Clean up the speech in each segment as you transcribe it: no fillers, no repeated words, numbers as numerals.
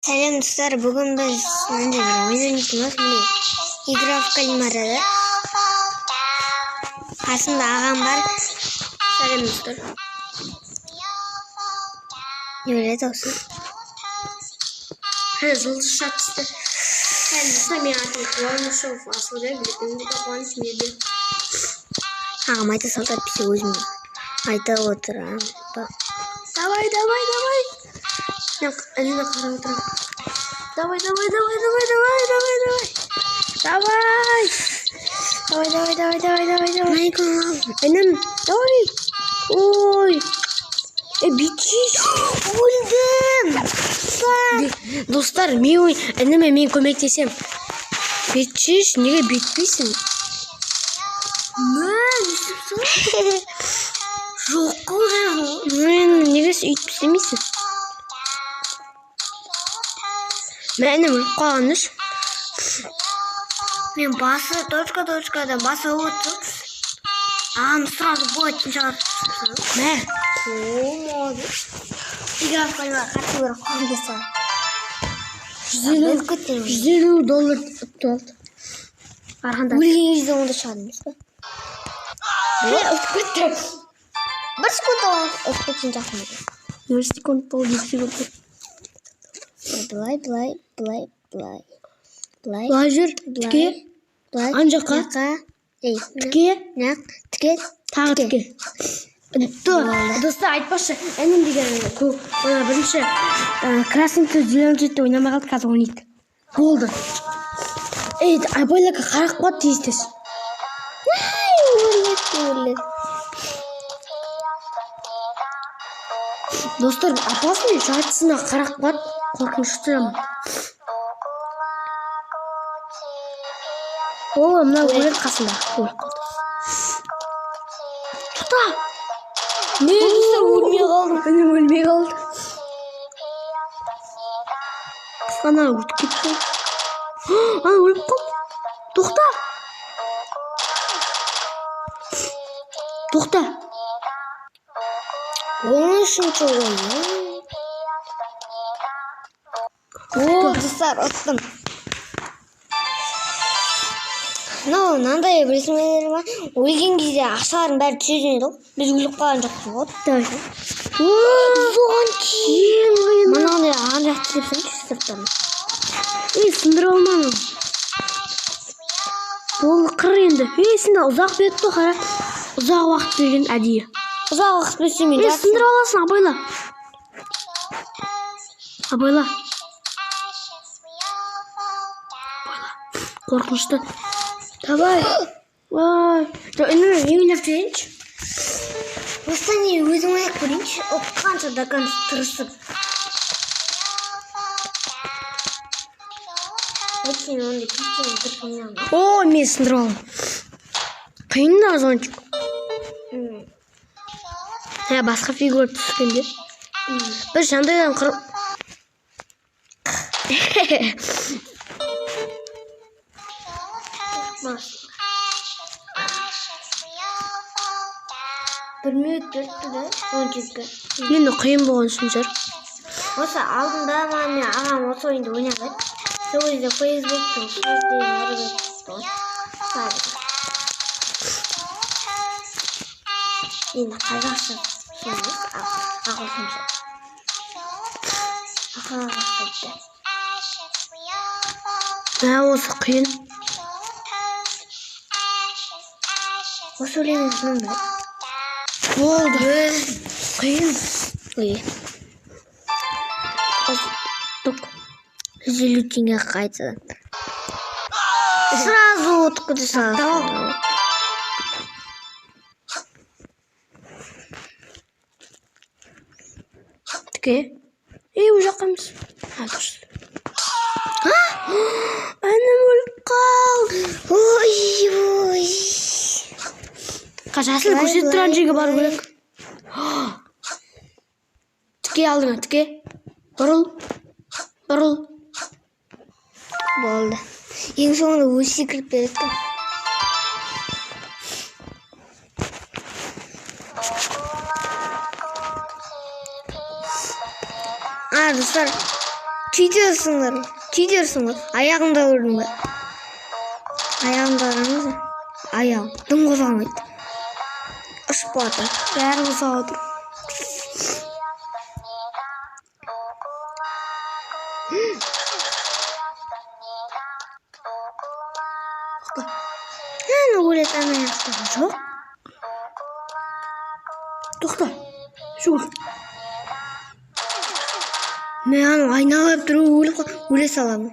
Сәлем, достар! Бүгін біз мынандай бір ойын ойнайтын. Міне, «Игра в кальмара». Қасымда ағам бар. Сәлем, достар. Не біледі осы? Қане, жұлдызша түсті. Сәлем, достар, менің атым Қуанышев Асылбек, өзімдікі Қуаныш Мейірбек. Ағам айта салды, әйтпесе өзім айта отырамын. Давай, давай, давай. Мен ініме қарап отырамын. Давай, давай, давай, давай, давай, давай, давай. Давай. Давай, давай, давай, давай, давай, давай. Інім, давай. Ой. Бүйтші. Өлдім! Достар, мен ініме мен көмектесем. Бүйтші, неге бүйтпейсің? Мә, не істепсің? Жоқ қылып. Мен неге өйтіп істемейсің? Мә, інім өліп қалған. Мен басы точка точкада басып отырып, ағам сразу болатын шығарып. Мә. О, молодец. «Игра в кальмара» қатты көріп қалдым саған. 150 Өліп кеттім. 150 доллар ұтып алды. Арқанда. Өлген кезде онда шығады емес па? Мә, ұтып кетті. Бір секунд ұтып кетсең жақсы ма? 0 секунд болды, 2 секунд болды. Былай, былай, былай, былай. Былай. Былай жүр, тіке. Былай. Ана жаққа. Мына. Ей, Тіке. мына, тіке. Тағы тіке. Достар, айтпақшы, інім деген көп ана бірінші красный цвет, зеленый цветте ойнамай қалды, қазір ойнайды. Болды. Ей, абайлака қарап қалады тез тез. Ай, өледі, өледі. Достар, опасный, жартысына қарап қалады, қорқынышты жаман. О, мына өледі, қасында өліп қалды. Тоқта. Не, достар, өлмей қалдым. Інім өлмей қалды. Ана өтіп кетті. Ана өліп қалды. Тоқта, тоқта. 13-ойын. О, достар, ұттым. Ну, мынандай білесіңдер ма? Өлген кезде ақшалардың бәрі түсе жөнелді ғой. Біз өліп қалған жоқпыз ғой. Давай. Зонтик. Ең қиыны. Мынандай ана жақты істеп тастайыншы сырттан. Ей, сындыра алмадым. Болды, қыр енді. Ей, сенде ұзақ беріпті, қара. Ұзақ уақыт берген әдейі. Ұзақ уақыт берсе, мен Ей, жақсы. сындыра аласың, абайла, абайла. Қорқынышты. Давай. Ой, жоқ, інім, мен ойнап жіберейінші. Осыдан не өзім ойнап көрейінші. Ұтқанша, до конца тырысып. Әйтеуір ондай пизден дұрыс ойнамын. О, мен сындырып алдым. Қиын да зонтик. Ә, басқа фигура түскенде бір жандайдан қыр. Бас. 1 минут өтті да зонтикке. Енді қиын болған үшін шығар. Осы алдында мен ағам осы ойынды ойнап еді. Сол кезде Фейсбуктың сөз деген әрі түсті ғой. Сары. Енді қазақша емес, ағылшынша. Ағылшынша. Мә, осы қиын. Осы өлеңді кім біледі? Болды, қиын. Ой. Тоқ. 150 теңге қайтадан. Сразу ұтып кете саласың. Тіке. Ей, ол жаққа емес. А, дұрыс. Інім өліп қалды. Ой, ой. Жасыл Былай, көрсетіп тұрған былай, жерге бару былай. керек. Тіке, алдыңа, тіке. Бұрыл, бұрыл. Болды. Ең соңында өзі секіріп береді екен. А, достар, Читерсіңдер, читерсің ғой. Аяғымда көрдің бе? Аяғымда қараңыз. Аяғым дым қозғалмайды. Ұшып жатыр. Бәрі қозғалып отыр. Тоқта. Ана өледі, ана жақта. Жоқ. Тоқта. Жүгір. Мен ана айналып тұрып өліп өле саламын.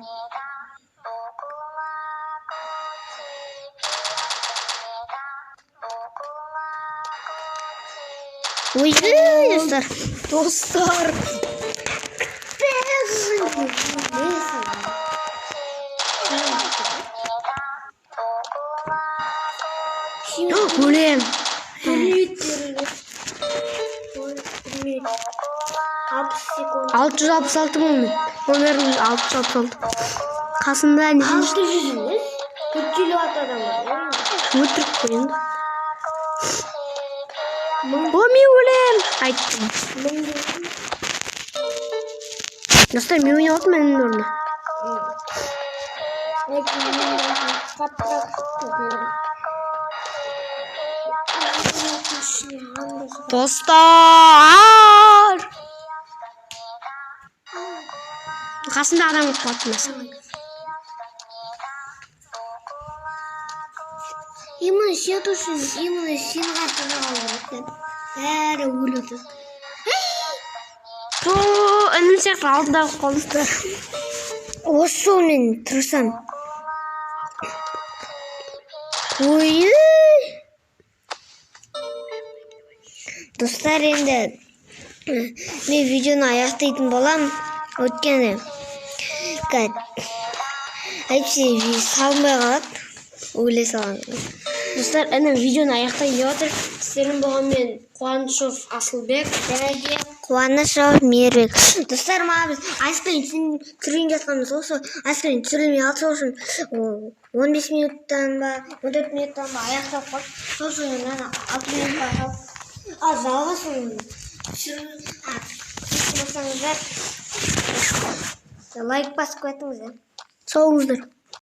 Ой, достар. Достар. Өлем. Секунд. 666 мың. Номерім 666. Қасында нешінші? 600 емес. 456 адам бар. Өтірік қой енді. О, мен өлем. Айттым. Достар, мен ойнап отырмын інімнің орнына. Қаттырақ. Достар! Қасында адам болып қалды мәселен. Именно сен үшін, именно сен қасында қалу керек. Бәрі өледі. Ту, інім сияқты алдында қалып қалдыңыздар. Осы жолы мен тырысамын. Ой! Достар, енді мен видеоны аяқтайтын боламын. Өйткені әйтпесе салынбай қалады. Өле саламын. Достар, інім видеоны аяқтайын деп жатыр. Сіздермен болған мен Қуанышов Асылбек және де Қуанышов Мейірбек. Достар, маған біз айскрим түсірейін жатқанбыз ғой, сол айскрим түсірілмей қалды, сол үшін 15 минуттан ба, 14 минуттан ба аяқтап қалды. Сол үшін мынаны 6 минутқа қалды. Ал жалғасын түсіріп болсаңыздар, лайк басып кетіңіздер. Сау болыңыздар.